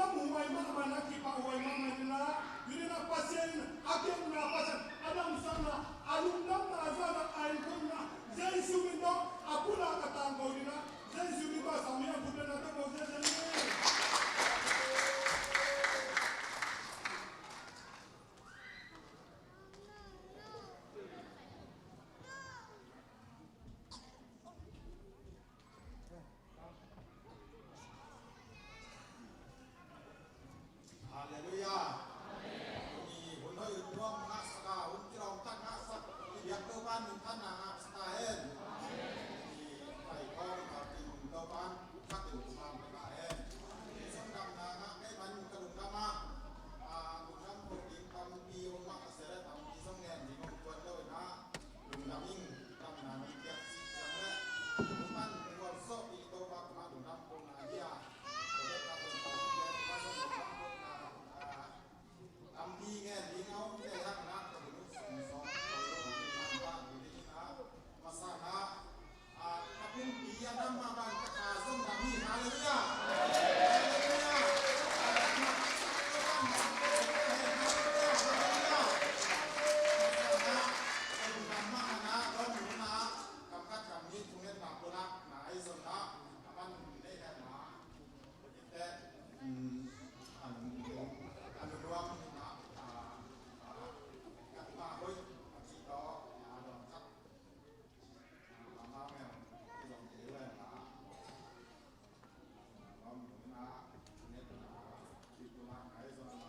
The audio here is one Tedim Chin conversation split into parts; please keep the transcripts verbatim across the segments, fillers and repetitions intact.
Huai mahmah na, kipahhuai mahmah in ah, hi in ah Pasian in a kepna, Pasian a damsakna, a lungdamna, a zahna, a innkuanna, Jesu min tawh a pulak a tangko in ah, Jesu min tawh a sami a pulak na tawh ko Jesu min. Halleluiah. Tuni hun hoih hun nuam ngahsak a, hun kilawm tak ngahsak i biak Topa in minthanna ngahsak ta hen. I pai khawm a, Topa in khat in thupha pia ta hen. Zong damna ngah kei man ka lungdam a, a, lungdam ko ding tampi om mah a, sia le tampi zong ngen ding om tuan lo in ah, lungdam ing. Damna mi piak cih ciang le, lungdam gualzawhpih Topa tungah lungdam kona hi a, tampi ngen ding a om te hang na, ka hun sung sawm ko lo ding man ba ding in ah, masa na, a, ka pumpi a dam mah bang ka kha zong dam hi. Halleluiah. Halleluiah. Kam khat kam nih thungetna pulakna ahi zongin ah, a man nei hetna, um, an, an nuam na, ah, ah, katna hoih a cih tawh, ah, dawm khat, ah, amau ngen, i zong te wen na, ah, nuam na, net na, cih tawh na, ahi zong na,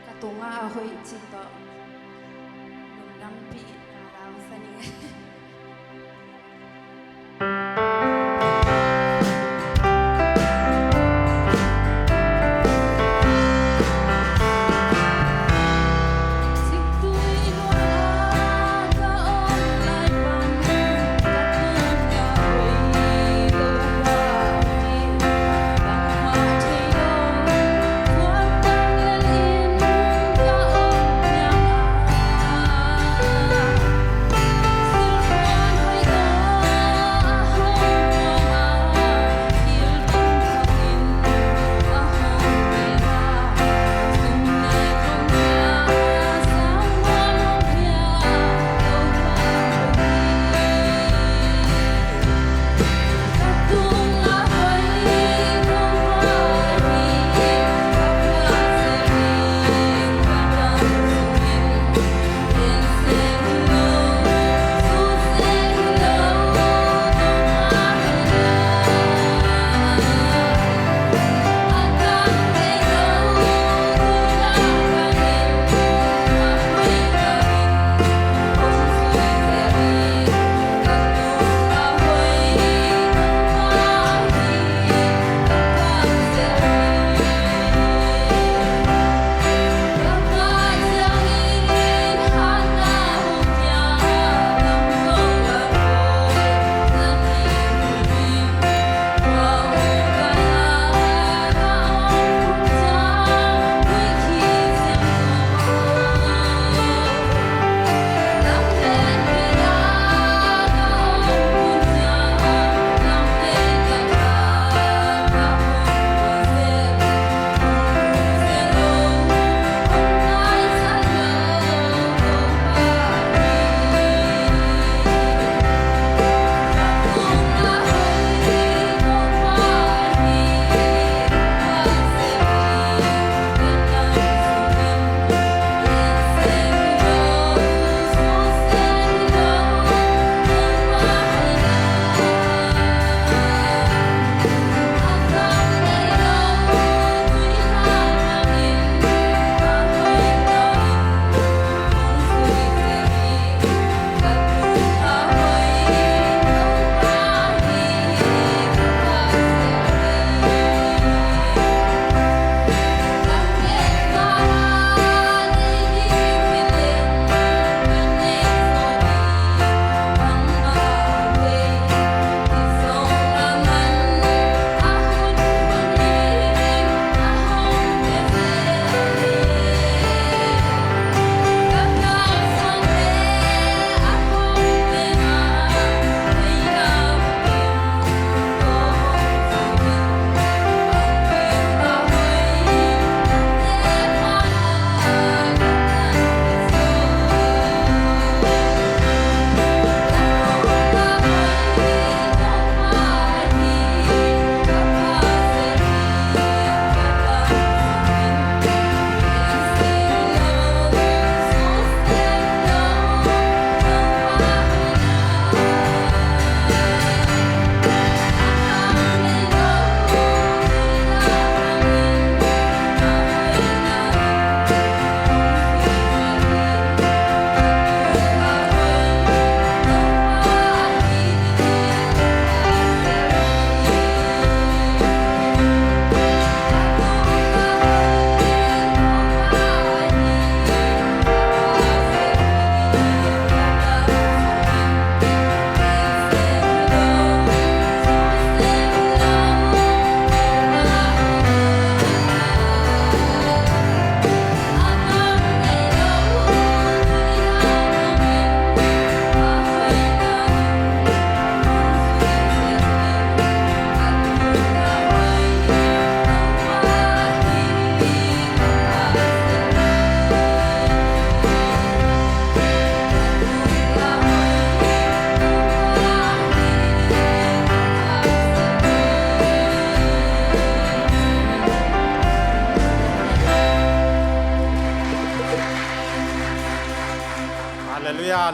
Ka tungah a hoih cih tawh lungdampih na lau sa ning.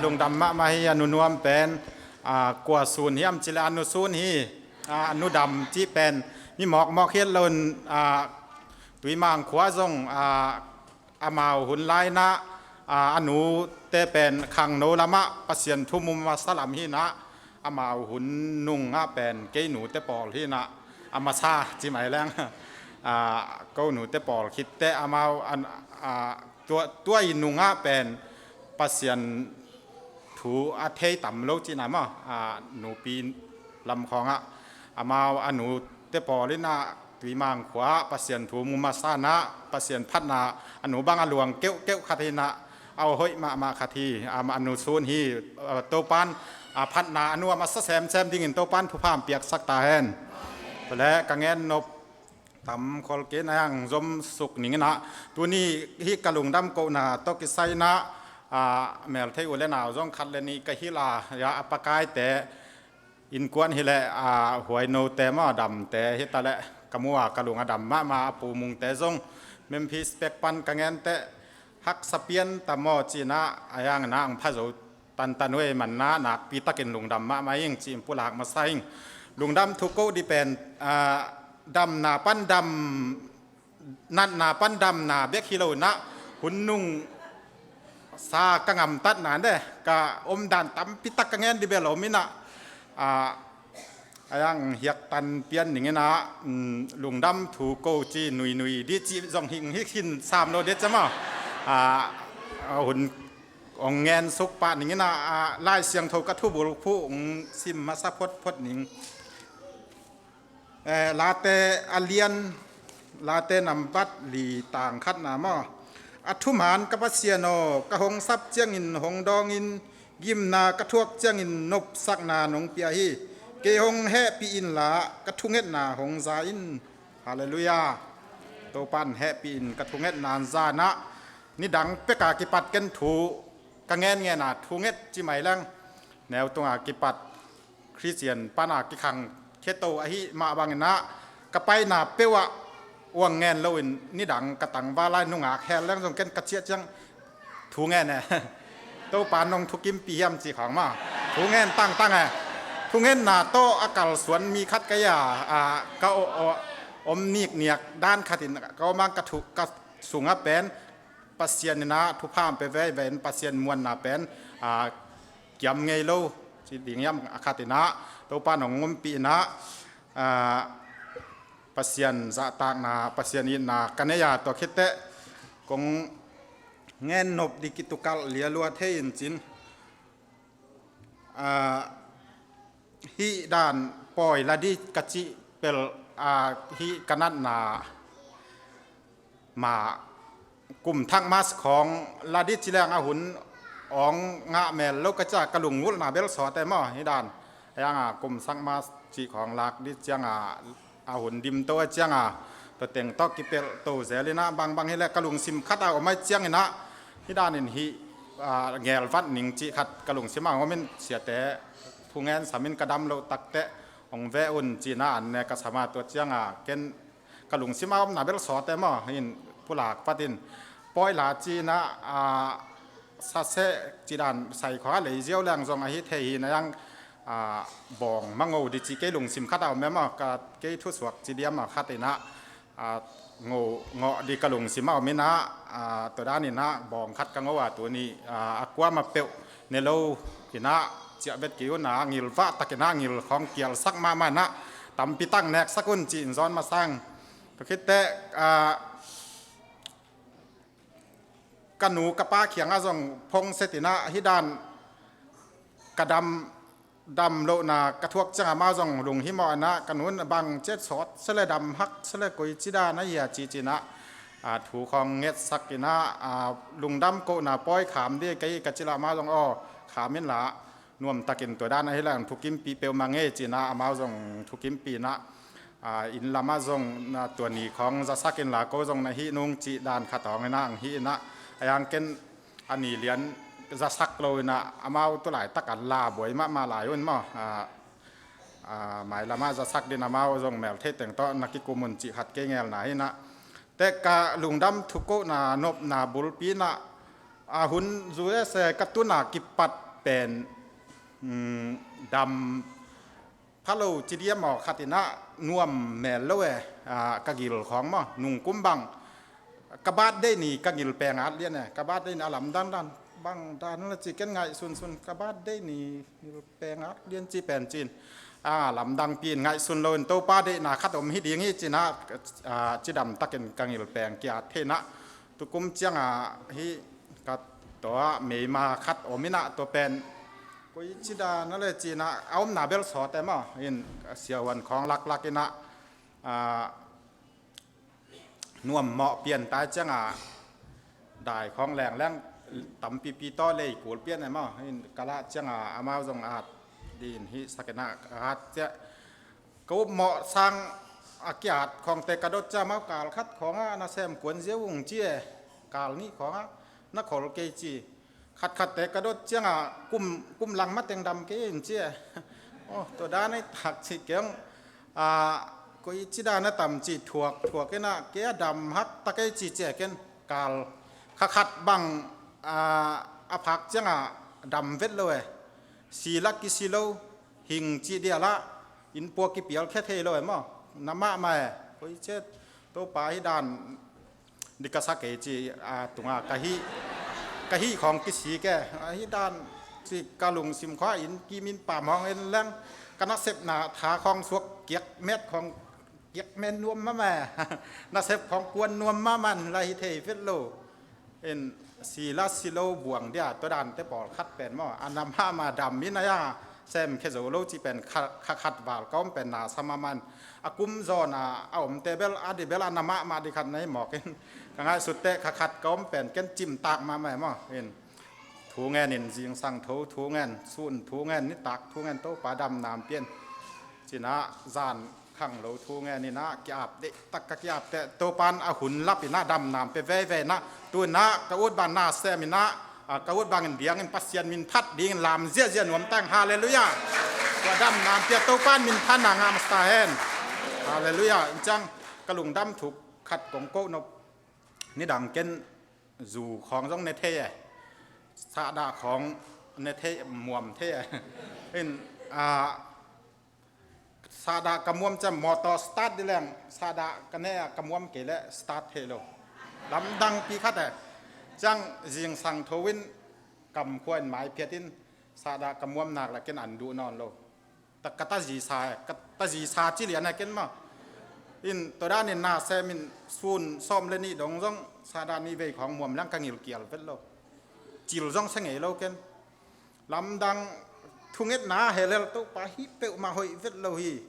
Lungdam mahmah hi. A nu Nuam pen, a, kua Sun hiam cih leh a nu Sun hi. A, a nu Dam cih pen mi mawkmawk hi lo in, a, Tuimang khua zong, a, amau hun lai-in ah, a, a nute pen khangno lamah Pasian thu mu masa lam hi-in ah, amau hun nungah pen kei nute pawl hi-in ah, a masa ci mai leng, a, ko nute pawl khit teh amau an, a, tua, tua i nungah pen Pasian thu a thei tam lo cihna maw, a, nupi lam khawngah amau a nute pawl in ah Tuimang khua Pasian thu mu masa-in ah, Pasian phatna a nu bang a luang keuhkeuh khat hi-in ah, a hoih mahmah khat hi. A, a nu Sun hi. A, Topan, a, phatna a nu a masa semsem dingin Topan thupha hong piaksak ta hen. Tua leh ka gen nop tam khol kei in ah, hong zom suk ning in ah, tuni hih ka lungdam kohna tawh kisai-in ah, a, Melthei u leh nau zong khat leh nih ka hilh a, a, a pakaite, innkuan hi leh, a, huainote maw, Damte hi ta leh, ka mu a ka lung a dam mahmah. A Pu Mungte zong Memphis pek pan ka gen teh, haksa pian ta maw ci-in ah, a, hong na hong pha zo tantan uh ei, manna nakpi takin lungdam mahmah ing ci-in pulak masa ing. Lungdam thu ko ding pen, a, damna pan dam, natna pan damna bek hi lo-in ah, hun nungsa ka gamtatna ding, ka omdan tampi tak ka gen ding bel om in ah, a, a, hong hiaktan pian ning in ah, um, lungdam thu ko ci nuinui ding cih zong hi, hi, hi sam lo ding ci maw. A, a, hun hong gen suk pah ning in ah, a, Lai Siangtho ka thubulphuh hong sim masa photphot ning. Eh, Late a lian, Late nambat li tang khatna maw. A thuman ka Pasian aw, ka hong sap ciangin hong dawngin, gimna ka thuak ciangin nopsakna nong pia hi. Kei hong hehpih inla, ka thungetna hong za in. Halleluiah. Topan hehpih in, ka thungetna hong za in ah, nidang pek a kipat ken thu ka ngen ngen a, thunget ci mai leng, neu tung a kipat Khristian pan a kikhang khia to ahih mah bangin ah, ka paina peuh ah uang ngen loin, nidang ka tangval lai nungak hel leng zong ken ka ciah ciang thu ngen e. Topa nong thukimpih hiam ci khawng maw. Thu ngen tangtang e. Thungetna tawh a kalsuan mi khat ka hi a, a, ka o-, o-, om nikniak dan khat in ka om a, ka thu, ka sungah pen Pasian in ah thupha hong pia veivei in, Pasian muanna pen, a, kiam ngei lo ci ding hiam, a khat in ah Topa nong ompih in ah, a, Pasian zahtakna, Pasian itna ka nei a, tua khit teh kong gen nop ding kitukalh lialua thei in cin, a, hih dan pawi la ding ka cih pel, a, hih ka natna mah, kum thak mas khawng la ding ci leng a hun hong ngah mel lo ka ci a, ka lungngulhna bel sawt e maw, hih dan. A, hih hang a kum thak mas cih khawng lak ding ciang a, a hun dim to a ciang a, tua teng tawh kipelh to zel in ah, bangbang hi leh ka lungsim khat a om a ciangin ah, hih dan in hih, a, ngelvat ning cih khat ka lungsim a om in, siate thu ngen sam in, ka dam loh tak teh hong veh un ci-in ah an ne ka sam a, tua ciang a ken ka lungsim a omna bel sawt e maw, in pulak pah in. Pawi la ci-in ah, a, sa seh ci dan, sai khawng a lei ziau leng zong ahi thei hi-in ah, a, bawng mango ding ci kei lungsim khat a om e maw, ka, kei thusuak ci diam a khat in ah, a, ngo, ngawh ding ka lungsim a om in ah, a, tua dan in ah bawng khat ka ngo a, tuni, a, a kuamah peuh ne lo in ah ciah vet kei un a, ngilvah tak in ah ngil khawng kialsak mahmah in ah, tampi tak neksak un ci-in zawn masa ing. Tua khit teh, a, ka nu ka pa kiangah zong phone set in ah, hih dan ka dam, dam lohna ka thuak ciang a, amau zong lunghimawh in ah, ka nu in bang ci, sawt se leh, dam hak se leh, koi ci dan a hia ci ci-in ah, a, thu khawng ngetsak in ah, a, lungdam kohna pawi kham ding ka hi ka cih leh amau zong, aw, kham inla, nuam takin tua dan ahi leng thukimpih peuhmah ing e ci-in ah, amau zong thukimpih in ah, a, inn lamah zong na tua ni khawng zasak inla, ko zong na hih nung cih dan khat hong in ah, hong hih in ah, a, hih hang ken a ni lian zasak lo in ah, amau tu laitak a la buai mahmah lai un maw, a, a, mailamah zasak ding in amau zong mel thei teng tawh na kikum un cih khat kei ngelna hi-in ah. Teh ka lungdam thukohna nopna bulpi in ah, a, hun zu e se ka tun a kipat pen, mm, dam phalo ci diam aw, khat in ah nuam mel lo e, a, ka gil khawng maw, nungkum bang ka birthday ni ka gil peng at lian e, ka birthday ni a lamdang dan, bang dan la ci ken ngaihsunsun, ka birthday ni gil peng at lian ci pen cin. A, lamdang pi in ngaihsun lo in Topa deihna khat om hi ding hi cin ah, a, cidam takin ka gil peng kiat thei in ah, tukum ciang a hi ka tua meima khat om in ah tua pen koi ci dan a le cin ah, a omna bel sawt e maw, in siahuan khawng laklak in ah, a, nuam mawh pian tai ciang a dai khawng lengleng tampipi tawh lei kul pian e maw, in ka lah ciang a amau zong at din hi sak in ah ka at ciah ka up mawh sang a kiat khawngte ka dot ciang amau kal khat khawng ah na sem kuan zia ung ci e, kal nih khawng ah na khol kei ci. Khatkhatte ka dot ciang a kum, kum lang mateng dam kei in ci e. Oh, tua dan ei tak ci keng, a, koi ci dan a tam ci thuak thuak in ah kei a dam hak ta kei ci ci e ken kal. Kha khat bang, a, a phak ciang a dam vet lo e. Si la kisi lo, hing ci dia lah, inn pua kipial khe thei lo e maw, na mahmah e. Koi ciat Topa hi dan di ka sa kei ci, a, tunga ka hih, ka hih khawng kisik e. A, hi dan ci ka lungsim khua in kim in pam hawng en leng, ka nasepna tha khawng suak kiak met khawng kiak met nuam mahmah e. Nasep khawng kuan nuam mahmah in la hi thei vet lo. In si la si lo buang dia tua dante pawlkhat pen maw, a na mahmah dam in a ya sem khe zo lo ci pen kha, kha khat val ka om pen na sa mahmah in, a kum zawn a, a omte bel a di bel a na mahmah di khat na hi mawk in, ka ngaihsut teh kha khat ka om pen ken cimtak mahmah e maw. In thu ngen in zingsang tho thu ngen, sun thu ngen, nitak thu ngen, Topa dam nam pian cin ah zan khang lo thu ngen in ah ki-ap deh tak ka ki-ap teh, Topan a hun lap in ah dam nam pia veivei in ah, tu in ah ka ut bang na sem in ah, a, ka ut bangin biangin Pasian min phat dingin lam ziahziah nuam tang. Halleluiah. Tua dam nam pia Topan min phat na ngah masa hen. Halleluiah. In ciang ka lungdam thuk khat kong koh nop, nidang ken zu khawng zong ne thei e, sahdah khawng ne thei, muam thei e. In, a, sahdah ka muam ciang motor start di leng, sahdah ka ne a ka muam kei leh start thei lo. Lamdang pi khat e. Ciang zingsang tho in kam khua in mai phiat in sahdah ka muam nak la ken an duh nawn lo. Ta, ka ta zi sa e, ka ta zi sa ci lian e ken maw. In tua dan in na sem in sun sawm le nih dong zong sahdah nih vei khawng muam leng ka ngil kial vet lo. Cil zong sa ngei lo ken. Lamdang thungetna he lel Topa hih peuhmah hoih vet lo hi.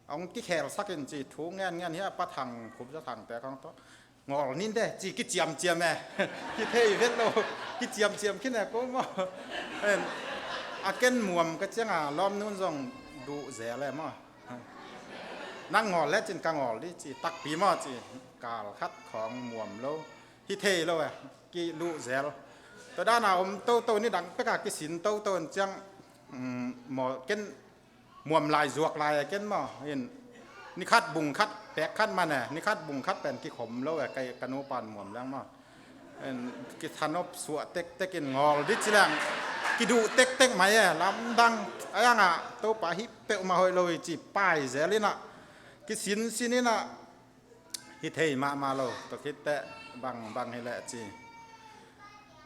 Hong kikhel sak in ci thu ngen ngen hi a, Pa Thang, Khup Za Thangte khawng tawh ngawl nin de ci kiciamciam e. Kithei vet lo, kiciamciam khin e ko maw. En, a ken muam ka ciang a lawmnu'n zong duh zel e maw. Nang ngawl le cin ka ngawl di ci takpi maw ci, kal khat khawng muam lo. Hi thei lo e, kiluh zel. Tua dan a om toto, nidang pek a kisin toto in ciang, mm, maw ken muam lai zuak lai e ken maw. In, ni khat bung khat pek khat man e, ni khat bung khat pen kikhom lo e, ka, ka nupa'n muam leng maw. In, kithanop suah tektek in ngawl di ci leng kiduh tektek mai e, lamdang. A yang a Topa hih peuhmah hoih lo hi ci pai zel in ah, kisinsin in ah, hi thei mahmah lo. Tua khit teh bang bang hi leh ci,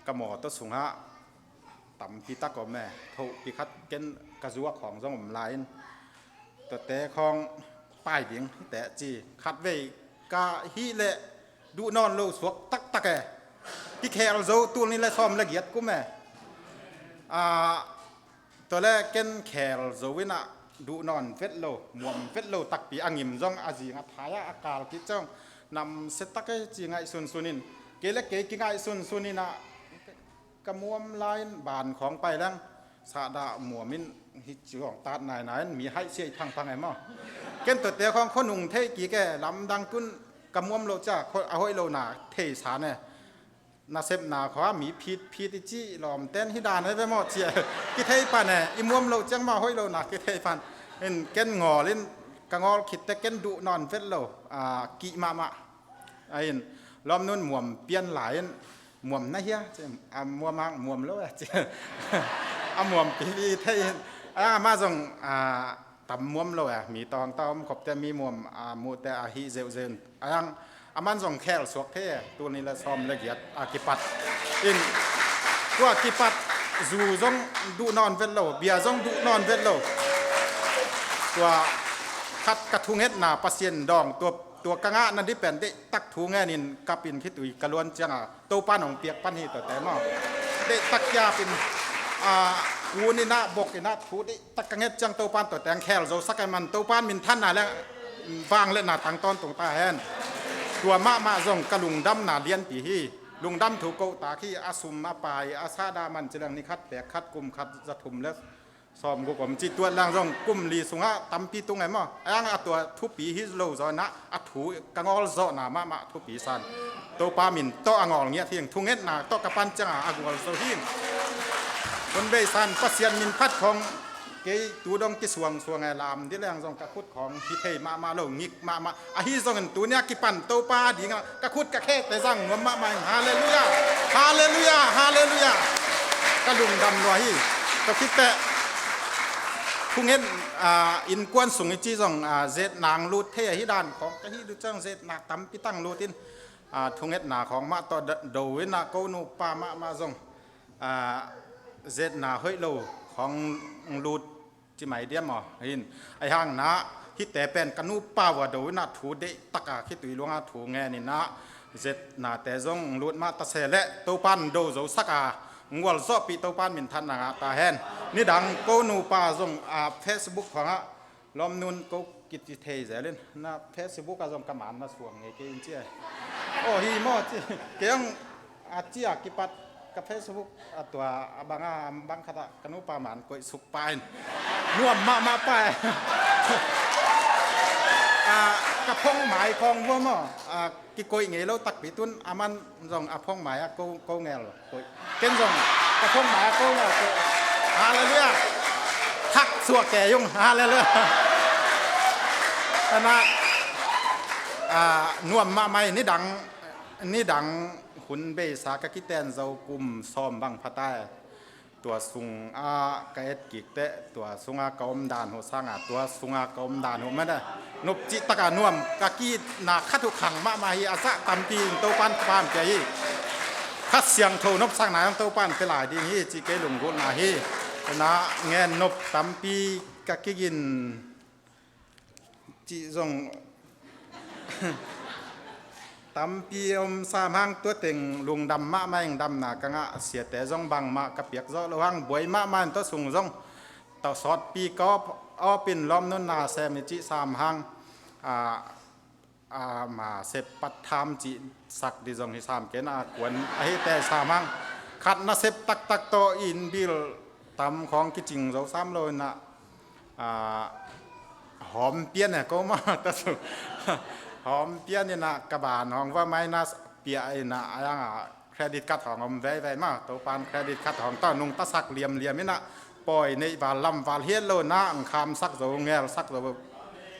ka mawtaw sungah tampi tak om e, thohpi khat ken ka zuak khawng zong om lai in, tuate khawng pai ding hi teh ci, khatvei ka hih leh duh nawn lo suak taktak e. Kikhel zo tul nih le sawm le giat kum e. A, tua le ken khel zo in ah duh nawn vet lo, muam vet lo takpi, a ngim zong a zing a thai ah a kal kik ciang namsia tak e ci ngaihsunsun in, kei le kei kingaihsunsun in ah, ka muam lai in ban khawng pai leng sahdah muam in hi ci khawng tat nainai in mi haih siah phangphang e maw. Ken tuate khawng khuanung theih kik e, lamdang tun ka muam lo ciang a hoih lo na thei san e. Nasepna khua mi phit phit i cih lawmten hi dan e ve maw ci e. Kithei pan e, i muam lo ciang mah hoih lo na kithei pan. In ken ngawl in ka ngawl khit teh ken duh nawn vet lo, a, kih mahmah. A in, lawmnu'n muam pian lai in, muam na hia ci, a, muam hang muam lo e ci. A muam pipi thei in. A, amah zong, a, tam muam lo e, mi tawng ta om khop te mi muam, a, muh te a hih zeuhzeuh in. A, aman zong khel suak thei e, tul nih le sawm le giat a kipat in. Tua kipat zu zong duh nawn vet lo, bia zong duh nawn vet lo. Tua khat ka thungetna Pasian dawng, tua, tua ka ngahna ding pen deihtak thu ngenin kap in khitui ka luan cianga Topa nong piak pan hi tuate maw. Deihtak kiap in, a, kun in ah, bok in ah, thu deihtak ka nget ciang Topan tuate ang khel zo sak a, man Topan minthanna le vangliatna tang tawntung ta hen. Tua mahmah zong ka lungdamna lianpi hi. Lungdam thu kohtak hi, a sum a pai, a sahdah man ci leng ni khat pek khat, kum khat za thum le sawm guk om ci tuat lang zong kum li sungah tampi tung e maw. A, a tua thupi hi lo zaw in ah, a thu ka ngawl zawhna mahmah thupi san. Topa min tawh a ngawl ngiat hing, thungetna tawh ka pan cianga a gual zo hing. Hun bei san Pasian min phat khawng kei tu dong kisuangsuang e, lam dih leng zong ka khut khawng hi thei mahmah lo, ngik mahmah. Ahi zongin tuni a kipan Topa dingah ka khut ka khekte zang nuam mahmah in. Halleluiah! Halleluiah! Halleluiah! Ka lungdam lua hi. Tua khit teh thungen, a, innkuan sung i ci zong, a, zetna ang lut thei ahi dan khawng ka hih duh ciang zetna tampi tang lut in, a, thungetna khawng mah tawh da-, do in ah ko nupa mahmah zong, a, zetna hoih lo khawng lut ci mai diam aw hin. Ahi hang in ah hihte pen ka nupa vua do in ah thu deihtak a khitui luanga thu ngen in ah zetnate zong lut mah ta se leh Topan do zo sak a, ngual zawhpih Topan minthanna ngah ta hen. Nidang ko nupa zong, a, Facebook khawngah lawmnun ko kici thei zel in, na Facebook ah zong ka man na suang ngei kei in ci e. Aw hi maw ci, kei ang a ci a kipat ka Facebook a tua a banga a bang khatah ka nupa man koih suk pa in. Nuam mahmah pa e. A, ka phong mai khawng vua maw, a, kikoih ngei lo takpi tun aman zong a phong mai a ko, ko ngel koih. Ken zong ka phong mai a ko ngel koih. Halleluiah. Thak suak kei ung. Halleluiah. Ana, a, nuam mahmah hi. Nidang, nidang hun beisa ka kiten zo kum sawm bang pha ta e. Tua sungah ka et kik teh, tua sungah ka om dan uh sangah, tua sungah ka om dan uh mah dah. Nop cih takah nuam ka kihna khat uh khang mahmah hi, a zah tampi in Topan pia hi. Kha Siangtho nopsakna zong Topan pia lai ding hi, cih kei lunggulhna hi. Na ngen nop tampi ka kigin cih zong tampi om sam hang, tua teng lungdam mahmah ing. Damna ka ngah siate zong bangmah ka piak zawh lo hang, buai mahmah in tua sung zong tawh sawtpi ka awp, awp in lawmnunna sem i cih sam hang, a, a, ma sep pat tham cih sak di zong hi sam ken a kuan ahite sam hang. Khat nasep taktak tawh inn bill tam khawng kicing zo sam lo in ah, a, hawm pian e ko mah ta su. Hawm pian in ah ka ban hawng va minus piah in ah, a yang ah credit card hawng om veivei mah, Topan credit card hawng tawh nungta sak liamliam in ah, pawi neih val lam val hiat lo in ah, ang kham sak zo, ngel sak zo,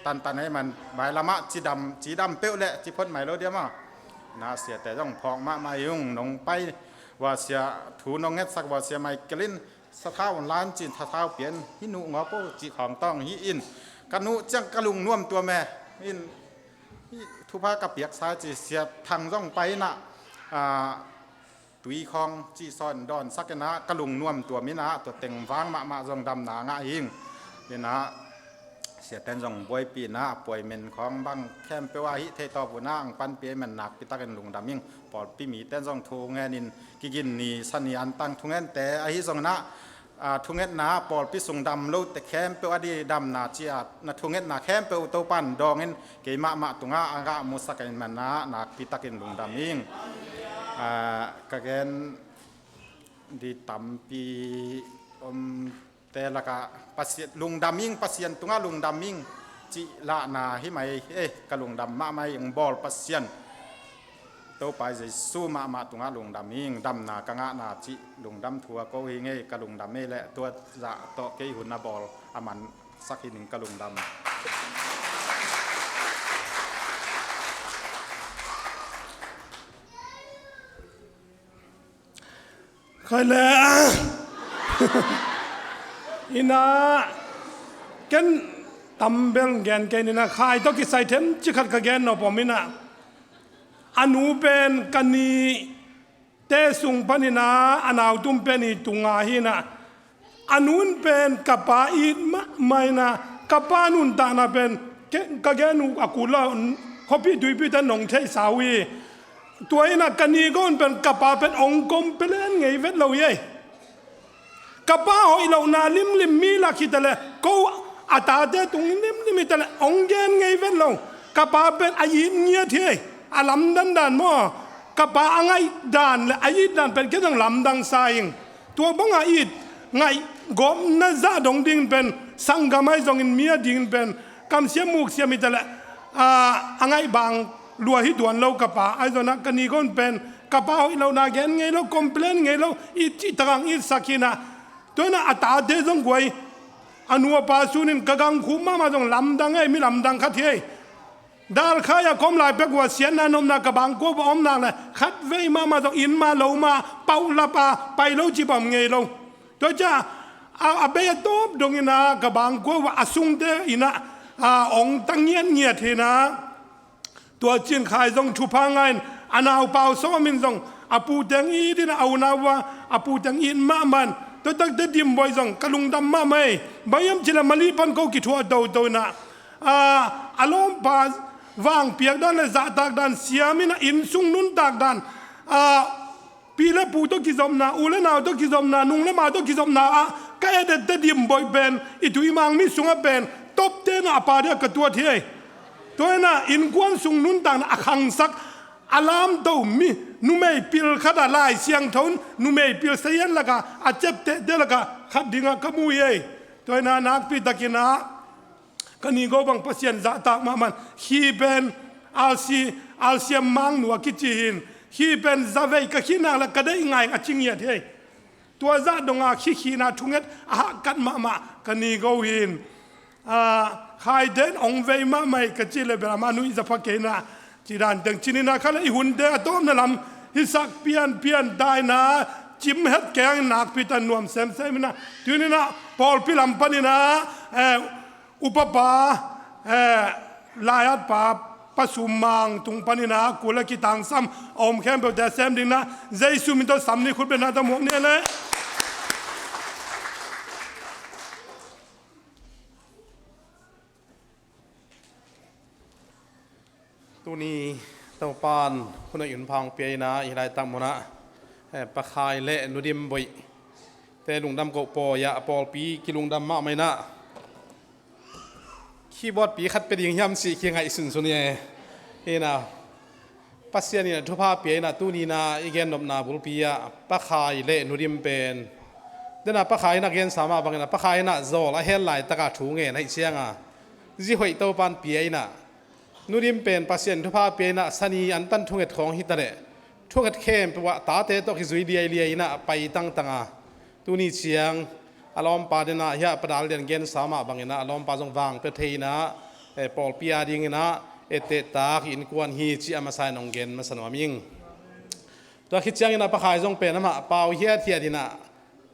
tantan hei man, mailam ah cidam, cidam peuh leh ci phot mai lo diam ah. Na siate zong phawk mahmah hi ung, nong pai vua sia, thu nong ngetsak vua sia Michael in, sathau online cin sathau pian hi nuh ngawp o cih khawng tawng hi in, ka nuh ciang ka lungnuam tuam e. In, hi thupha ka piaksa ci sia Thang zong pai in ah, a, tui khawng cih sawn dawnsak in ah ka lungnuam tuam in ah, tua teng vang mahmah zong damna ngah hing. In ah siaten zong buaipih in ah, appointment khawng bang khempeuh ah hih theih tawp un ah ang panpih ahih man nakpi takin lungdam ing. Pawlpi miten zong thu ngenin kigin ni sa ni antang thungente ahi zongin ah, a, thungetna pawlpi sung dam lote khempeuh a di damna ci-a na thungetna khempeuh Topan dawngin kei mahmah tungah a ngah musak ahih man ah nakpi takin lungdam ing. A, ka gen di tampi om te lakah Pasian lungdam ing, Pasian tungah lungdam ing cih lahna hi mai. Eh, ka lungdam mahmah ing, bawl Pasian Topa Jesu mahmah tungah lungdam ing, damna ka ngahna cih lungdam thu a ko hi ngei. Ka lungdam ei leh tua zah tawh kei hun a bawl a mansak hi ning. Ka lungdam. Khai le. Inah ken tambel gen kei inah khai tawh kisai themcik khat ka gen nop om inah, a nu pen ka ni te sung paninah a nautum pen i tunga hinah, a nun pen ka pa it mahmah inah, ka pa nuntakna pen ke-, ka gen uh a kul lo, khuapi tuipi ten nong theihsa uh hi. Tua inah ka ni gon pen ka pa pen ong complain ngei vet lo hi ei. Ka pa hoih lohna limlim mi lak hitaleh, ko a tate tung limlim hitaleh ong gen ngei vet lo. Ka pa pen a it ngiat hi ei. A lamdang dan maw, ka pa a ngaih dan le a it dan pen kei zong lamdang sa ing. Tua banga it ngaih gawpna zah dong dingin pen, sanggam ahi zongin mi a dingin pen kamsiam muksiam hitaleh, a, a ngaih bang lua hi tuan lo ka pa. Ahi zongin ah ka ni gon pen ka pa hoih lohna gen ngei lo, complain ngei lo, it cih takang itsak hinah. Tua inah a tate zong guai, a nu a pa sunin ka gangkhum mahmah zong lamdang ei, mi lamdang khat hi ei. Dalkhai a ka om lai pek uh a siatna nopna ka bangkua uh a om nak le khatvei mahmah zong inn mah lo mah pauhlap a pai lo cih bang om ngei lo. Tua ciah a, a bei a tawp dong inah ka bangkua uh a sungte inah, a, ong ta ngiatngiat hinah. Tua cin khai zong thupha ngah in, a naupau sawm in zong a puteng it inah, a unau uh a puteng it mahmah in, tua takte Dimboih zong ka lungdam mahmah ei. Bang hiam cih leh Mali pan ko kithuah toto inah, a, a lawmpa vangpiak dan le zahtak dan siam inah, inn sung nuntak dan, a, pi le pu tawh kizopna, u le nau tawh kizopna, nung le ma tawh kizopna ah ka et ette Dimboih pen i tuimang mi sungah pen tawpte inah a pa dia ka tuat hi ei. Tua inah innkuan sung nuntakna a khangsak, a lamto mi, numei pil khat ah Lai Siangtho in numei pil sayan lakah a ciaptehte lakah khat dingah ka mu hi ei. Tua inah nakpi takinah ka ni go bang Pasian zahtak mahmah in, khi pen alsi, alsiam mangnu a kici hin, khi pen zavei ka khihnak le ka deih ngai a ci ngiat hi ei. Tua zah donga khi khihna thunget a hahkat mahmah ka ni go hin, a, khaite in ong vei mahmah ei ka cih le bel amah nuih za pha kei inah, ci dan teng cin inah kha le i hunte a tawpna lam hisak pianpian ta inah, cim het kei hangin nakpi ta nuam semsem inah, tuni inah pawlpi lam paninah, eh, upapa, eh, laiatpa Pa Sum Mang tung paninah kul a kitangsam a om khempeuhte sem dinginah Jesu min tawh sam ni, khutbetna tawh muak ni leh. Tuni Topan hun a in phang pia inah i laitak munah, eh, Pa Khai le Nu Dim Boih te lungdam koh pawi ah pawlpi kilungdam mahmah inah, keyboard pi khat pia ding hiam cih kingaih sunsun hi e. Hinah Pasian inah thupha pia inah tuni inah i gennopna bulpi ah Pa Khai le Nu Dim pen, denah Pa Khai inah gensa mah bang inah, Pa Khai inah zawl a hel laitakah thu ngen ahih cianga zi hoih Topan pia inah, Nu Dim pen Pasian thupha pia inah, sani antan thunget khawng hitaleh thunget khempeuh ah tate tawh kizui liailiai inah a pai tangtang a, tuni ciang a lawmpa denah hiah Pa Dal Lian gensa mah bang inah a lawmpa zong vang pia thei inah, eh, pawlpi a ding inah ettehtak innkuan hi cih a masa in hong gen masa nuam ing. Tua khit ciang inah Pa Khai zong pen amah pau hiathiat inah,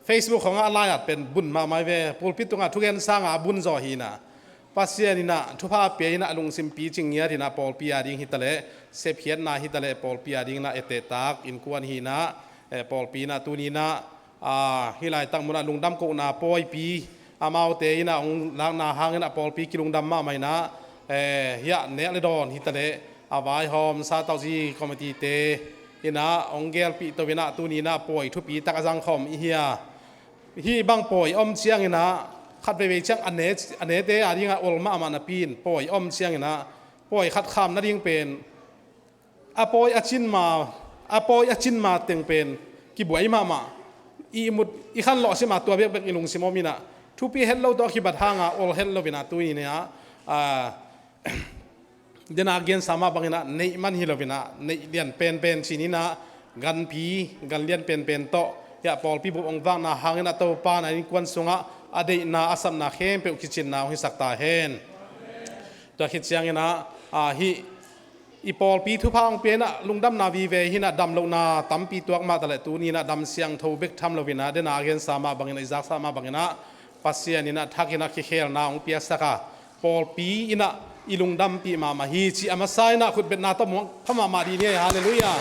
Facebook khawngah a lai-at pen bun mahmah hi ve. Pulpit tungah thugen sangah a bun zaw hi inah, Pasian inah thupha pia inah a lungsim picing ngiat inah pawlpi a ding hitaleh, sepkhiatna hitaleh pawlpi a ding inah ettehtak innkuan hi inah, eh, pawlpi inah tuni inah, ah, hih laitak munah lungdam kohna pawipi amaute inah hong lakna hang inah pawlpi kilungdam mahmah inah, eh, hiah nek le dawn hitaleh a vaihawm satauzi committee te inah hong gelpih to inah tuni inah pawi thupi tak a zangkhawm i hi a. Hih bang pawi om ciang inah khat veivei ciang a ne, a nete a dingah ol mahmah napi in pawi om ciang inah pawi khat kham nading pen a pawi a cin ma, a pawi a cin ma teng pen kibuai mahmah. I ihmut i khanlawh sim a tua bekbek i lungsim om inah thupi het lo tawh a kibat hanga ol het lo inah tuni inah, ah, denah gensa mah bang inah neih man hi lo inah neih lian penpen cin inah ganpi, gan lian penpen tawh hiah pawlpi bup hong vakna hang inah Topa na innkuan sungah a deihna a sapna khempeuh kicinna hong hisak ta hen. Tua khit ciang inah, ah, hih i pawlpi thupha hong pia inah lungdamna vive hi inah, damlohna tampi tuak mah taleh tuni inah dam siangtho bek tham lo inah, denah a gensa mah bang inah, i zaksa mah bang inah Pasian in a thakin a kikhelna hong piaksak a, pawlpi in a i lungdampih mahmah hi cih a masa in a khutbetna tawh muang pha mahmah dih ni ei. Halleluiah.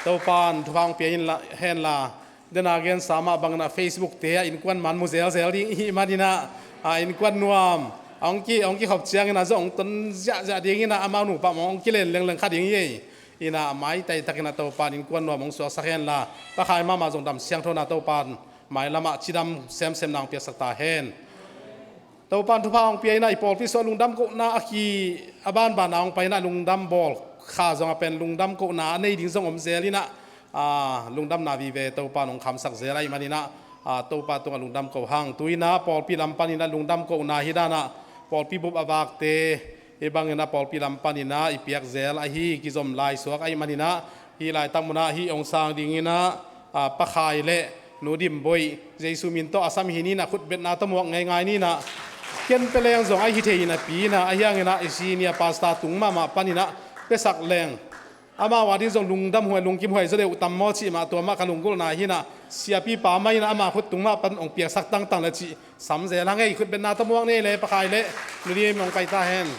Topa'n thupha hong pia in la, hen la, dena gensa mah bangin a Facebook te ah innkuan man mu zelzel ding i hih manin a, a, innkuan nuam a hong ki, a hong kikhop ciangin a zong hong ton ziahziah dingin a, amau nupa mah hong kilen lengleng kha ding hi ei. In a maitai takin a Topa'n innkuan nuam hong suaksak hen la, Pa Khai mahmah zong dam siangthona Topa'n mailam ah cidam semsem na hong piaksak ta hen. Topa'n thupha hong pia in a, i pawlpi sung a lungdam kohna a ki, a banban a hong pai in a, lungdam bawl kha zong a pen lungdam kohna a nei ding zong om zel in a, a, lungdamna vive Topa'n hong khamsak zel ahih manin a, a, Topa tungah lungdam ko hang. Tu in a pawlpi lam panin a lungdam kohna hi dan a, pawlpi bup a vakte, hih bangin a pawlpi lam panin a i piak zel ahi, kizom lai suak ahih manin a, hih laitak mun ah hih hong sang dingin a, a, Pa Khai le Nu Dim Boih, Jesu min tawh a sam hi ni in a, khutbetna tawh muak ngeingai ni in a, ken pia leng zong a hi thei hi napi in a, ahi hangin a i senior pastor tung mahmah panin a piasak leng, amau a ding zong lungdam huai, lungkim huai zaw deuh tam maw cih mah, tua mah ka lunggulhna hi in a, siapipa mah in a ama khut tung mah pan hong piaksak tangtang le cih sam zel hang ei. Khutbetna tawh muak ni ei le, Pa Khai le Nu Dim hong pai ta hen.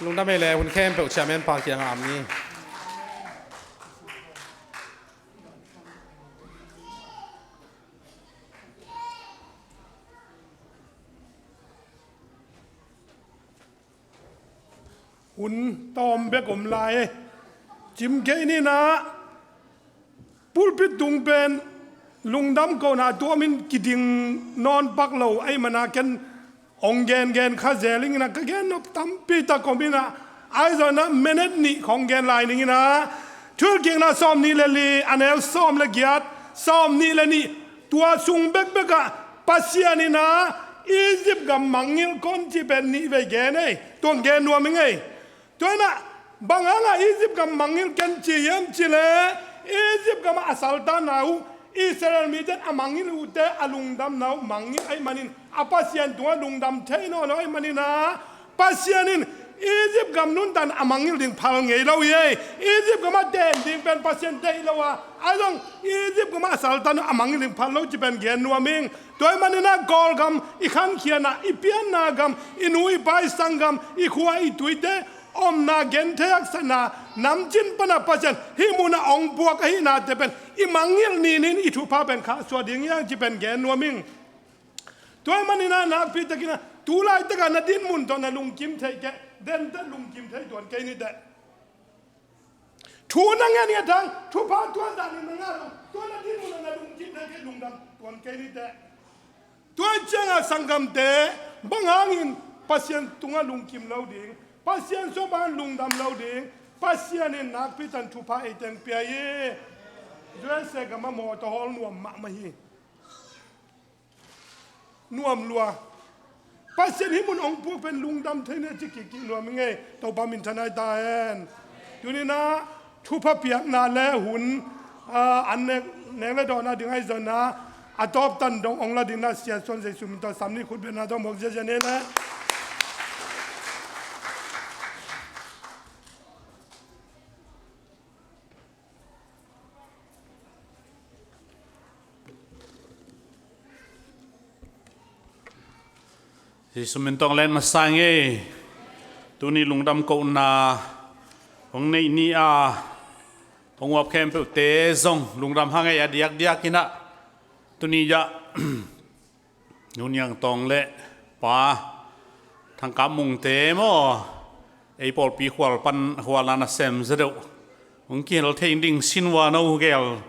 Lungdam ei le, hun khempeuh chairman pa kiangah am ni. Hun tawm bek om lai. Cim kei ni in a, pulpit tung pen lungdam kohna tuamin kiding nawn pak lo ahih manin a, ken hong gengen kha zel ing in a, ka gen nop tampi tak om in a, ahi zongin a minute nih khawng gen lai ning in a, Thuhilhkikna sawm nih le li, a neu sawm le giat, sawm nih le nih, tua sung bekbek ah Pasian in a Egypt gam mangngilh kei un cih pen nih vei gen ei, tua gen nuam ing ei. Tua in a, bang hang a Egypt gam mangngilh ken ci hiam cih leh, Egypt gam ah a saltanna uh, Israel mite in a mangngilh uhte a lungdamna uh mangngilh ahih manin, a Pasian tungah lungdam thei nawn lo ahih manin a, Pasian in Egypt gam nuntak in a mangngilh ding phal ngei lo hi ei. Egypt gam ah ten ding pen Pasian deih lo a, ahi zong Egypt gam ah a saltan uh a mangngilh ding phal lo cih pen gen nuam ing. Tua ahih manin a Kawlgam, i khankhiatna, i pianna gam, i nu i pa i sanggam, i khua i tuite omna genthei haksatna namcin pan a Pasian hih mun ah hong puak ahihnate pen i mangngilh ni in i thupha pen khahsuah ding hi hang cih pen gen nuam ing. Tua ahih manin a nakpi takin a, tu laitak a na dinmun tawh na lungkim theih kei, dente lungkim thei tuan kei ni teh. Thu na ngen ngiat hang, thupha tuan dan in na ngah lo, tua na dinmun a na lungkim thei kei, lungdam tuan kei ni teh. Tua ciang a sanggamte, bang hangin Pasian tungah lungkim lo ding, Pasian sung pan lungdam lo ding, Pasian in nakpi takin thupha ei teng pia hi. U S A gam ah mawtaw hawl nuam mahmah hi. Nuam lua. Pasian hih mun hong puak pen lungdam thei ni ci kik nuam ing ei. Topa minthanna hi ta hen. Tuni in a thupha piakna le hun, ah, an nek, nek le dawhna ding ahi zongin a, a tawp tan dong hong la dingin a Sia Suan Jesu min tawh sam ni, khutbetna tawh muak ziahziah ni le. Jesu min tawh len masa ing ei. Tuni lungdam kohna hong neih ni a, hong uap khempeuhte zong lungdam hang ei, a diakdiak in a. Tuni ah Nu Niang Tawng le Pa Thang Kap Mungte maw, ei pawlpi khual pan, khual na nasem zaw deuh, hong kihel thei ding sin ua, no gel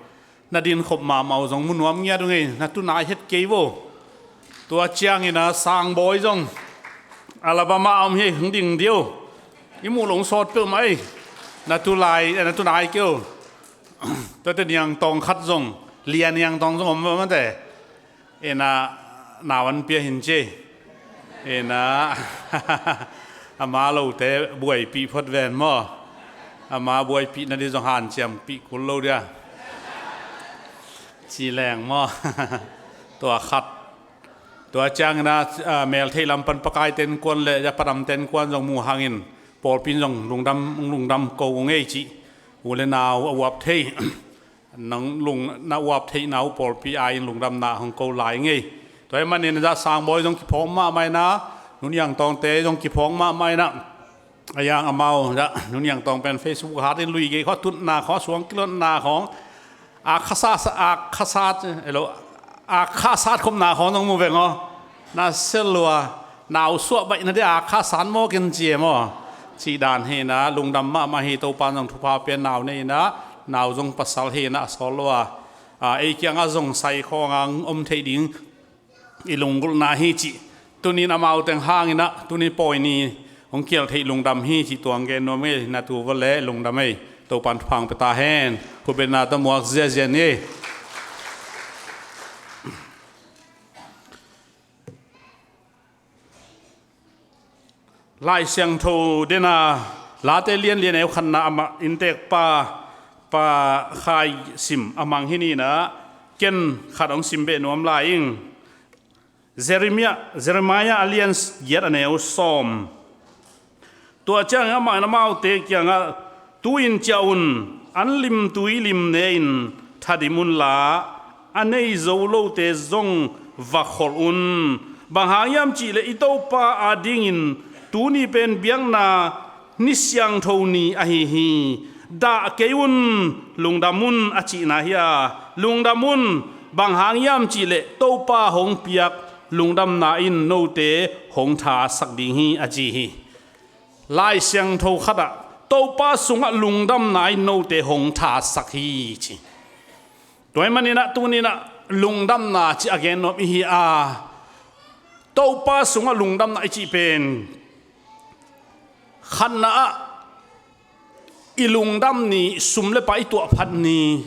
na din khop mahmah uh zong mu nuam ngiat uh ngei, na tunai het kei vo. Tua ciangin a Sang Bawi zong Alabama a om hi, hong ding dih uh. I muh lo hong sawt peuhmah ei. Na tulai, na tunai kei uh. Tuate Niang Tawng khat zong, Lia Niang Tawng zong om mah te. Ena, Nau an pia hin ci. Ina ama lote buaipih phot ven maw? Ama buaipih nading zong hanciampih kul lo dia ci leng maw? Tua khat. Tua ciangina, ah, meltheih lam pan Pakai tenkuan le Japadam tenkuan zong mu hangin pawlpi in zong lungdam, lungdam ko ngei ci. U le nau a uap thei nang lung na uap theihna uh pawlpi a in lungdamna hong ko lai ngei. Tua hi manin zah Sangbawi zong kiphawng mahmah ina, Nuniang Tawngte zong kiphawng mahmah ina. A yang amau zah Nuniang Tawng pen Facebook hat in lui gei khaw tutna khaw suang kilotna khawng a khasa a khasa elo a khasat khopna khawng zong mu veng aw. Na selua nau suah baihna dia a khasat maw ken cie maw? Cih dan hi ina lungdam mahmah hi. Topan zong thupha pia nau nei ina nau zong pasal hi ina a sawl lo a, a, ei kiangah zong sai khawng ang om theih ding i lunggulhna hi cih. Tunin amau teng hang ina tunin pawi ni hong kial theih lungdam hi cih tuang gen nuam ei. Na tu vawle lungdam ei. Topan thupha pia ta hen. Khutbetna tawh muak ziazia ni ei. Lai Siangtho dena Late lianlian eu khatna amah inntek pa, pa Khai Sim a mang hi ni ina ken khat hong sim beh nuam lai ing. Jeremiah, Jeremiah a lian giat a neu sawm. Tua ciangin amah in amaute kiangah, tu-in ciah un, an limtui lim ne-in thadim unla, a nei zo lote zong va kholh un. Bang hang hiam cihleh i Topa adingin tuni pen biakna ni siangtho ni ahi hi. Dah kei un, lungdam un a cihna hi a, lungdam un, bang hang hiam cihleh Topa hong piak lungdamna in note hong thasak ding hi a ci hi. Lai Siangtho khatah Topa sungah lungdamna in note hong thasak hi ci. Tua hi maninah tuninah lungdamna ci a gen nuam ihi a, Topa sungah lungdamna i cih pen khatna ah i lungdam ni, sum le pai i tuahphat ni,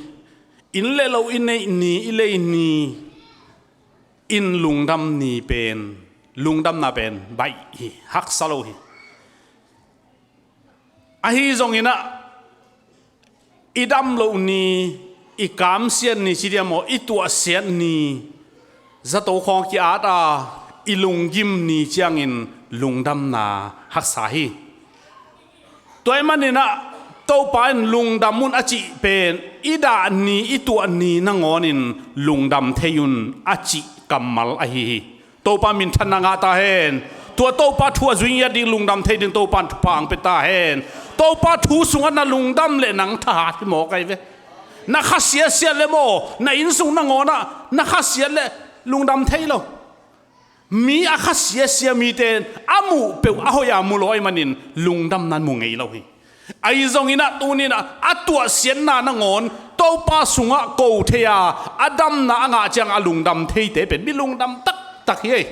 inn le lo i neih ni, i lei ni, in lungdam ni pen, lungdamna pen baih hi, haksa lo hi. Ahi zonginah i dam loh ni, i kamsiat ni ci diam aw, i tuahsiat ni, zato khawng ki-at a i lunggim ni ciangin lungdamna haksa hi. Tua hi maninah Topa in lungdam un a cih pen i dah ni, i tuah ni nangawnin lungdam thei un a cih kammal ahi hi. Topa minthanna ngah ta hen. Tua Topa thu a zui ngiat ding, lungdam thei ding Topa in thupha ang pia ta hen. Topa thu sungah na lungdam leh nang thahat hi mawk ahi ve. Na khasiasia le maw, na innsung nangawnah na khasiat leh lungdam thei lo. Mi a khasiasia mite in a muh peuh a hoih a mu lo ahih manin lungdamna in mu ngei lo hi. Ahi zonginah tuninah a tuahsiatna nangawn Topa sungah ko thei a, a damna a ngah ciang a lungdam theite pen mi lungdam taktak hi ei.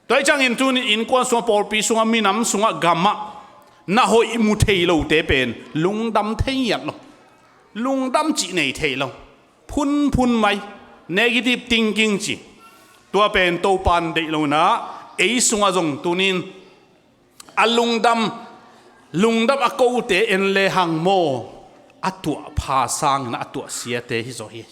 Tua hi ciangin tunin innkuan sungah, pawlpi sungah, minam sungah, gamah na hoih mu thei lote pen lungdam thei ngiat lo. Lungdam cih nei thei lo. Phunphun mai, negative thinking ci. Tua pen Topa in deih lo inah ei sungah zong tunin a lungdam, lungdam a kote en le hang maw, a tuahpha sangin a tuahsiate hi zaw hi.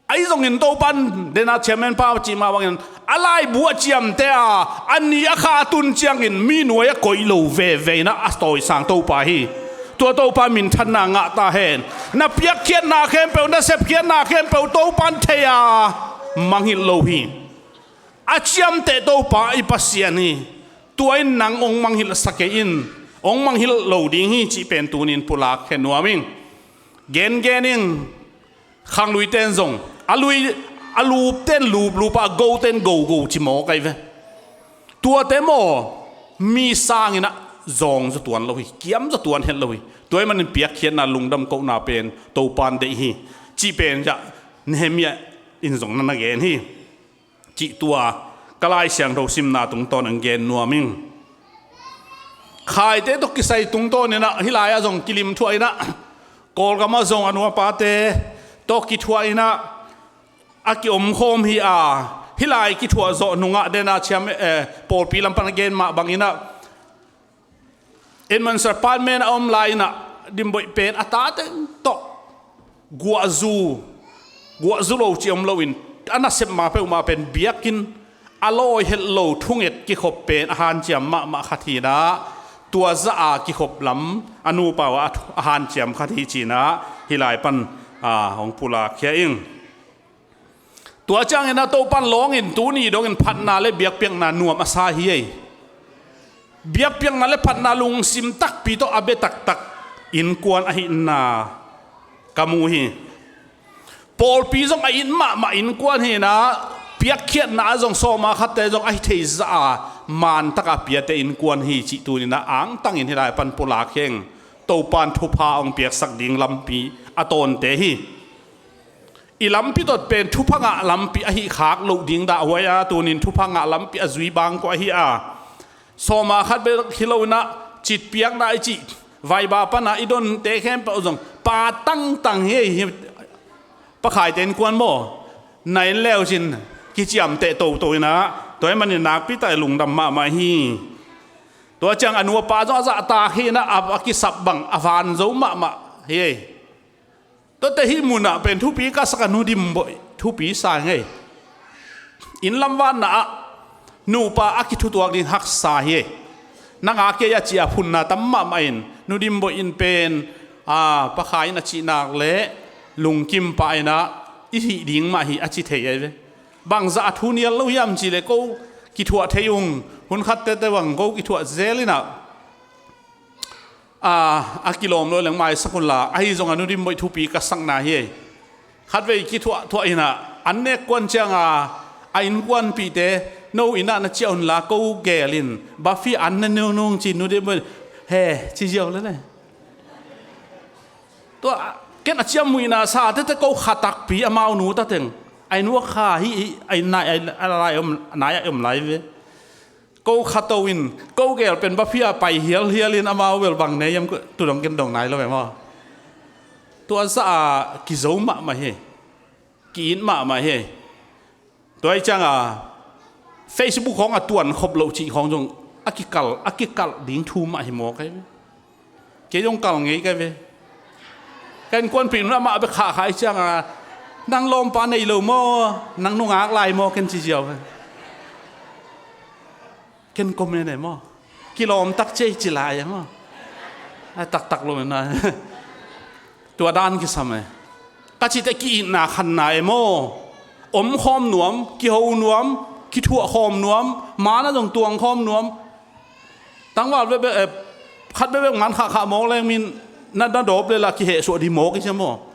Ahi zongin Topa in dena chairman pa cih mah bangin a laibu a ciamte a, a ni a kha a tun ciangin mi nuai a koih lo veve inah a tawisang Topa hi. Tua Topa minthanna ngah ta hen. Na piakkhiatna khempeuh, na sepkhiatna khempeuh Topa in thei a, mangngilh lo hi. A ciamteh Topa i Pasian hi. Tua in nang hong mangngilh sa kei in, hong mangngilh lo ding hi cih pen tunin pulak khe nuam ing. Gengen ing. Khangluite in zong a lui, a lupte in luplup a, a gote in gogo ci mawk ahi ve. Tuate maw, mi sanginah zawng zaw tuan lo hi, kiam zaw tuan het lo hi. Tua hi manin piakkhiatna, lungdam kohna pen Topa in deih hi cih pen ciah Nehemiah in zong na na gen hi. Cih tua ka Lai Siangtho simna tungtawn ang gen nuam ing. Khaite tawh kisai tungtawn inah hih lai-ah zong kilim thuah inah, Kawlgamah zong a nuapate tawh kithuah inah a kiomkhawm hi a, Hih lai kithuah zawh nungah dena thiam, eh, pawlpi lam pan a gen mah bangin ah, Edmund Sir Palmen a om lai-in ah, Dimboih pen a ta teng tawh guahzu, guahzu lo cih om loin, a nasep ma peuhmah pen biakinn, a lawi het lo thunget kikhop pen a hanciam mahmah khat hi-in ah, tua zah a kikhop lam a nupa uh a, a hanciam khat hi ci-in ah, hih lai pan, ah, hong pulak khia ing. Tua ciangin ah Topan lawngin tuni dongin phatna le biakpiakna nuam a sa hi ei. Biakpiakna le phatna lungsim takpi tawh a bia taktak innkuan ahihna ka mu hi. Pawlpi zong a it mahmah innkuan hi-in ah, piakkhiatna ah zong sawma khatte zong a hi thei zah a, man taka piate innkuan hi cih tuni-in ah angtangin hih lai pan pulak khia ing. Topan thupha hong piaksak ding lampi a tawnte hi. I lampi tawh pen thupha ngah lampi ahi khak loh ding dah huai a, tunin thupha ngah lampi a zui bang kua ahi a. Sawma khat bek hi lo-in ah, citpiakna i cih vaiba pan a i donte khempeuh zong pa tangtang hi, hi. Pakhaite innkuan maw, na en le uh cin kiciamteh toto-in ah, tua ahih manin nakpi tak lungdam mahmah hi. Tua ciang a nupa zong a zahtak hi-in ah, a, a kisap bang a van zo mahmah hi. Tuate hih munah pen thupi ka sak a, Nu Dimboih thupi sa ngei. Inn lam vanna ah nupa a kithutuak ding haksa hi. Nang a kei a ci a phunna tam mahmah in, Nu Dimboih in pen, a, Pakhai in a cih nak leh lungkim pah in ah, i hih ding mah hi a ci thei ahi ve. Bangzah a thu nial lo hiam cih leh, ko kithuah thei ung, hun khat tete bang ko kithuah zel-in ah, a, a kilawm lo leng maisak un la, ahi zongin Nu Dimboih thupi ka sakna hi. Khatvei kithuahthuah in ah, an nek kuan ciang a, a innkuanpihte, no inn ah na ciah un la, ko gel in, buffet an ne nungnung ci-in Nu Dimboih, he, ci ziau lel e. Tua, ken a ciamnuihna sa tete ko kha takpi amau nu ta teng. A inn uh a kha hi, hi, a inn nai, a, a lai om, nai a om lai ve. Ko khato in, ko gel pen buffet ah pai hialhial in amau bel bang nei hiam, tu dong ken dong nai lo ve maw. Tua zah a kizo mahmah hi. Ki-it mahmah hi. Tua ahih ciang a Facebook khawng a tuan khop loh cih khawng zong a kikal, a kikal ding thu mah hi mawk ahi ve. Kei zong kal ngei ka ve. Ka innkuanpih in amah bek khahkhah ahih ciang a, nang lawmpa nei lo maw, nang nungak lai maw, ken ci ziau ve. Ken comment e maw. Kilawm tak ciai ci lai e maw. A taktak lo na. Tua dan kisam e. Ka cihte ki-itna khanna e maw. Om khawm nuam, kiho nuam, kithuah khawm nuam, man ah zong tuang khawm nuam. Tangval bekbek, eh, khat bekbek man khahkhah mawk leng min na, na dawp leh la kihehsuah ding mawk i cia maw.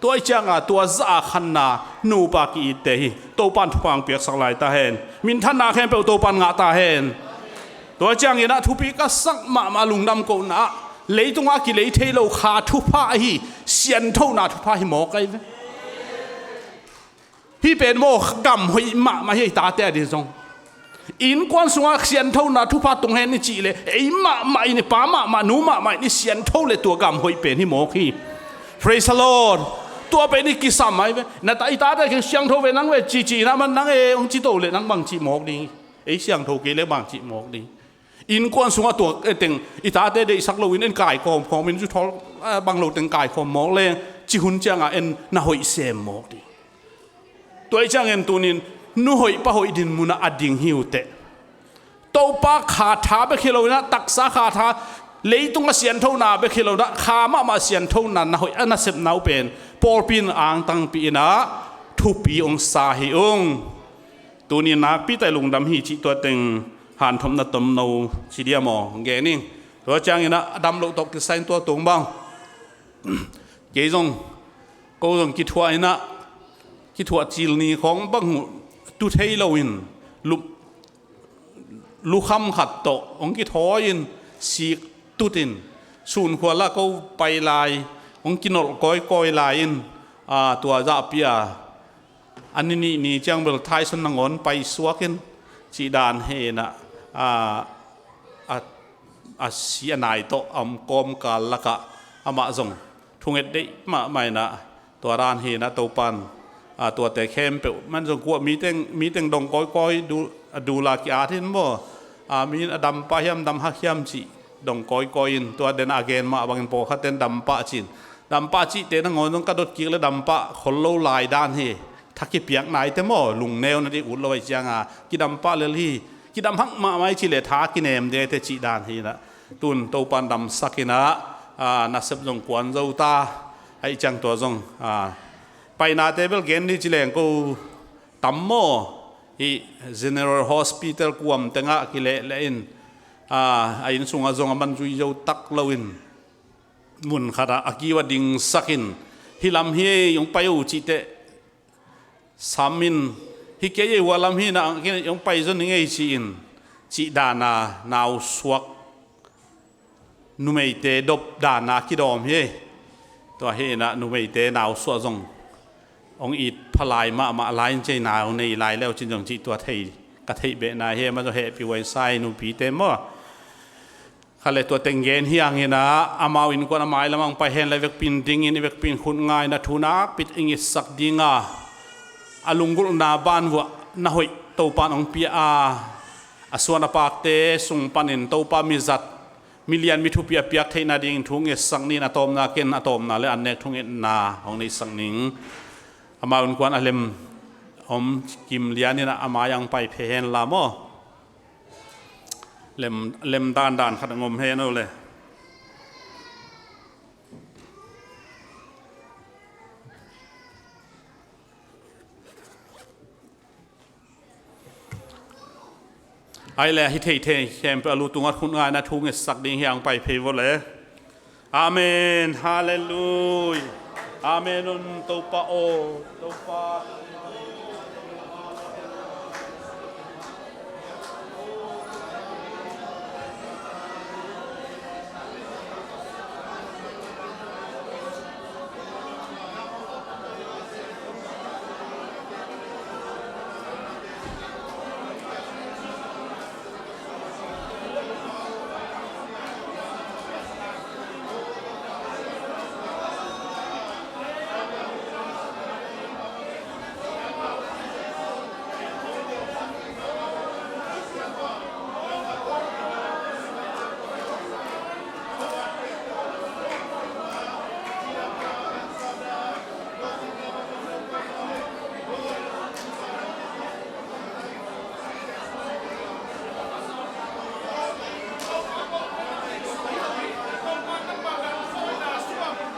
Tua ahih ciang a, tua zah a khanna nupa ki-itte hi. Topan thupha hong piaksak lai ta hen. Minthanna khempeuh Topan ngah ta hen. Tua ciangin ah thupi ka sak mahmah lungdam kohna ah, leitungah a kilei thei lo kha thupha ahi, sianthona thupha hi mawk ahi ve. Hih pen maw, gam hoih mahmah hi, ei tate a ding zong. Innkuan sungah sianthona thupha tung hen i cih leh, ei mahmah in, i pa mahmah, nu mahmah in i siantho leh tua gam hoih pen hi mawk hi. Praise the Lord. Tua pen i kisam ahi ve. Na ta, i tate kiang siangtho ve nang ve, ci ci na man nang e, hong ci to leh nang bang cih mawk ding. Ei siangtho kei leh bang cih mawk ding. Innkuan sungah tua, eh, teng, i tate deihsak loin en kaikhawm khawm in, zu thawl, eh, bang lo teng kaikhawm mawk leh, ci hun ciangah en na hoih sem mawk ding. Tua ahih ciangin tunin, nu hoih pa hoih din munah a ding hi uh teh. Topa kha tha bek hi lo in ah, taksa kha tha, leitung a sianthona bek hi lo in ah, kha mahmah sianthona na hoih a nasepna uh pen, pawlpi in angtangpih in ah, thupi hong sa hi ung. Tuni nakpi tak lungdam hi cih tua teng hanthopna tomno ci dia maw, gen ing. Tua ciangin ah a dam loh tawh kisai in tua tung bang. Kei zong, ko zong kithuah in ah, kithuah cil ni khawng bang uh tu thei loin, lu, lukham khat tawh hong kithawi in, sik tut in, sunkhual ah ko pai lai, hong kinolh kawikawi lai in, a, tua zahpi a, a ni nih ni ciang bel Thaisung nangawn paisuak in, cih dan hi in ah, a, a, a si a nai tawh a om kawmkal lakah amah zong thunget deih mahmah in ah, tua dan hi in ah Topan, A, tuate khempeuh man zong kua mi teng, mi teng dong kawikawi, du, a dul a ki-at in maw. A, mi in a dam pah hiam, dam hak hiam cih dong kawikawi in, tua den a gen mah bangin pawlkhat ten dam pah ci-in. Dam pah cihte nangawn zong ka dot kik leh dam pah khol lo lai dan hi. Tha kipiak naite maw, lungneu nading ut lo ahih ciangin kidam pah lel hi. Kidam hak mahmah i cih leh tha kinem ding ahih teh cih dan hi in ah. Tu-in Topa'n damsak in ah, a, nasep zong kuan zo ta. Ahih ciang tua zong, a, painate bel gen ni ci leng ko tam maw. Hih General Hospital kuam tengah kilehleh in, a, a inn sungah zong a man zui zo tak lo in, mun khatah a kiu ah dingsak in, hih lam hi ei, hong pai o cih teh sam in, hih kei ei, hua lam hi in ah, hong pai zaw ning ei ci-in, cih dan a nau suak numeite dop dan a kidawm hi. Tua hi in ah numeite nau suah zong hong it pha lai mahmah lai in, cei nau nei lai leu cin zong cih tua thei, ka theih beh nai hi. Amah zong hehpih huai sa hi, nupite maw. Khat leh tua teng gen hi hang in ah, amau innkuan a mai lamah hong pai hen la, i vekpi in dingin, i vekpi in khut nga in ah thu nakpi tak i ngetsak ding a, a lunggulhna ban vuah na hoih Topa'n hong pia a, a suan a pakte sung panin Topa mizat, milian mi thupi a piak theihna dingin thu ngetsak ni in, a tawpna ken a tawpna leh an nek thungetna hong neihsak ning. Amau innkuan a lem om Kim Lian in ah a mai ah hong pai phei hen la maw. Lem, lem dandan khat hong om hen o leh. Ai le, hi theithei khempeuh a lu tungah khut nga in ah thu ngetsak ding hi hang, pai phei vua le. Amen. Halleluiah. Amen un, Topa aw. Topa.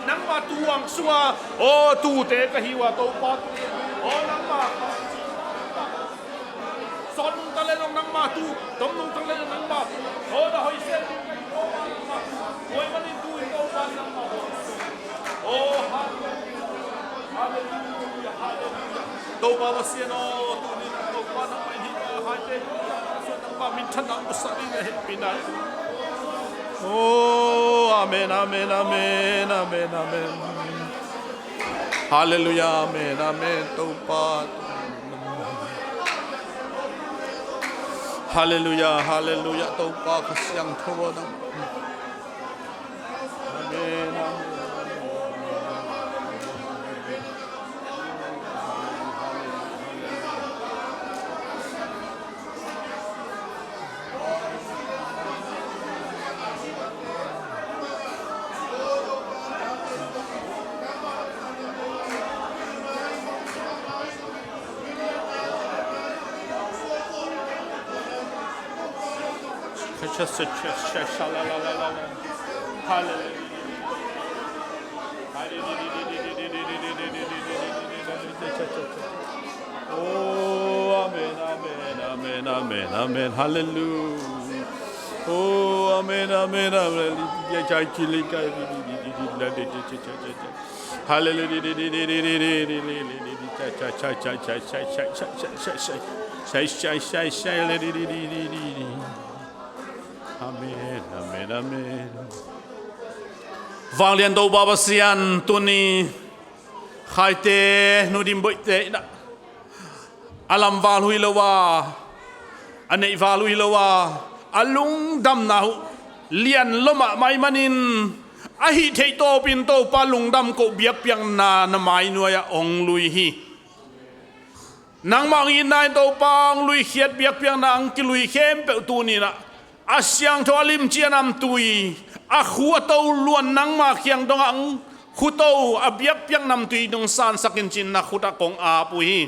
Nangma tu ang sunga, aw, tute ka hi uh a, Topa. Aw, nangma. Sawn nung tak leh zong nangma tu, tom nung tak leh zong nangma tu. Aw, na hoih se. Aw, nangma tu. Aw, manin tu in Topa nangma tu. Aw, hallelujah. Hallelujah. Hallelujah. Topa Pasian aw, tuni in Topa nangmah in hih khaite, nangmah minthanna musak in na hehpihna. Oh, amen, amen, amen, amen, amen. Halleluiah, amen, amen, Topa. Halleluiah, halleluiah, Topa Kha Siangtho aw nang. Amen, amen. Hallelujah. Oh, amen, amen, amen, amen, amen, amen. Hallelujah. Oh, amen, amen, amen. Hallelujah. Amen, amen, amen. Vanglian Topa Pasian, tuni Khaite, Nu Dim Boihte in ah, a lam val uh hi lo a, a neih val uh hi lo a, a lungdamna uh lian lua mahmah ahih manin, a hih theih tawpin Topa lungdam koh biakpiakna na mai nuai-ah hong lui hi. Nangmah hong itna in Topa hong luikhiat biakpiakna hong kilui khempeuh tuni-in ah a siangtho a limci a namtui a khu a to luan nangma kiang dongah hong khu to a biakpiak namtui nong sansak in ci-in na khut ah kong ap uh hi.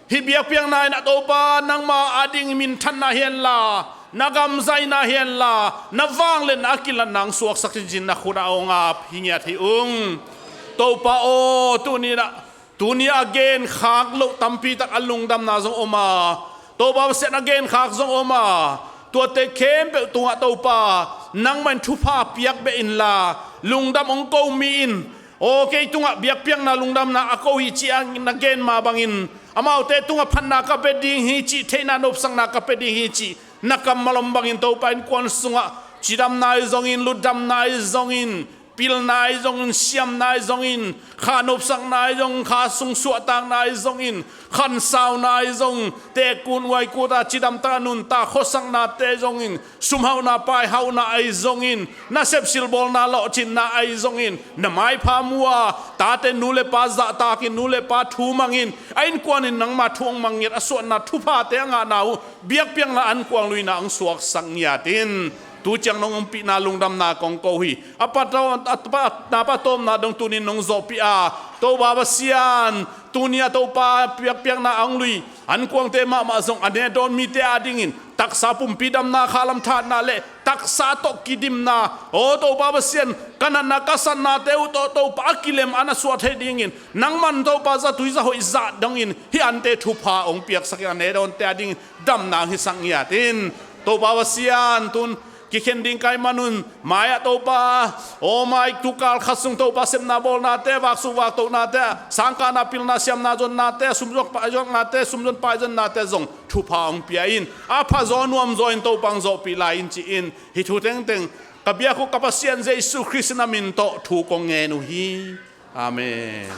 Hih biakpiakna in ah Topa nangma ading minthanna hi henla, na gamzaina hi henla, na vangliatna a kilatna hong suaksak in ci-in na khut ah hong ap hi ngiat hi ung. Topa aw, tuni-in ah tuni a genkhak loh tampi tak a lungdamna zong om a, Topa Pasian a genkhak zong om a, tuate khempeuh tungah Topa nangmah in thupha piak beh inla, lungdam hong ko mi in, aw kei tungah biakpiakna lungdamna a ko hi ci-a na gen mah bangin, amaute tungah phatna ka pia ding hi cih, theihna nopsakna ka pia ding hi cih na kammal om bangin Topa innkuan sungah cidamna ahi zongin, lutdamna ahi zongin, pilna ahi zongin, siamna ahi zongin, kha nopsakna ahi zongin, kha sung suahtakna ahi zongin, khansauna ahi zong, tekkun uaikut a cidamtak a nuntak khuasaknate ahi zongin, sumhauhna paihauhna ahi zongin, nasep silbawlna lawhcinna ahi zongin, na maipha mu a, tate nu le pa zahtakin, nu le pa thu mangin, a innkuan in nangma thu hong mang ngiat, a suahna thuphate a ngahna uh biakpiakna ankuang luina hong suaksak ngiat in. Tu ciang nong ompihna lungdamna kong ko hi. A pa tawm, a pa, na pa tawmna dong tuni-in nong zawhpih a, Topa Pasian, tuni a Topa biakpiakna a hong lui ankuangte mahmah zong a ne dawn mite adingin taksa pumpi damna, khalam thatna le taksa tawh kidimna, aw Topa Pasian, ka natna ka satnate uh tawh Topa a kilem an a suah theih dingin nangman Topa zatui zahoih zah dongin hih ante thupha hong piaksak in, a ne dawnte adingin damna hong hisak ngiat in. Topa Pasian, tun kikhen ding ka hih manun mai-ah Topa, aw mai, tukal khat sung Topa sepna bawlnate, vaksuk vaktohnate, sangkahna pilna siamna zonnate, sumzon paizonnate, sumzon paizonnate zong thupha hong pia in, a phazaw nuamzaw in Topa hong zawhpih lai in ci-in hih thu tengteng ka biak uh ka Pasian Jesu Khrist in a min tawh thu kong ngen uh hi. Amen.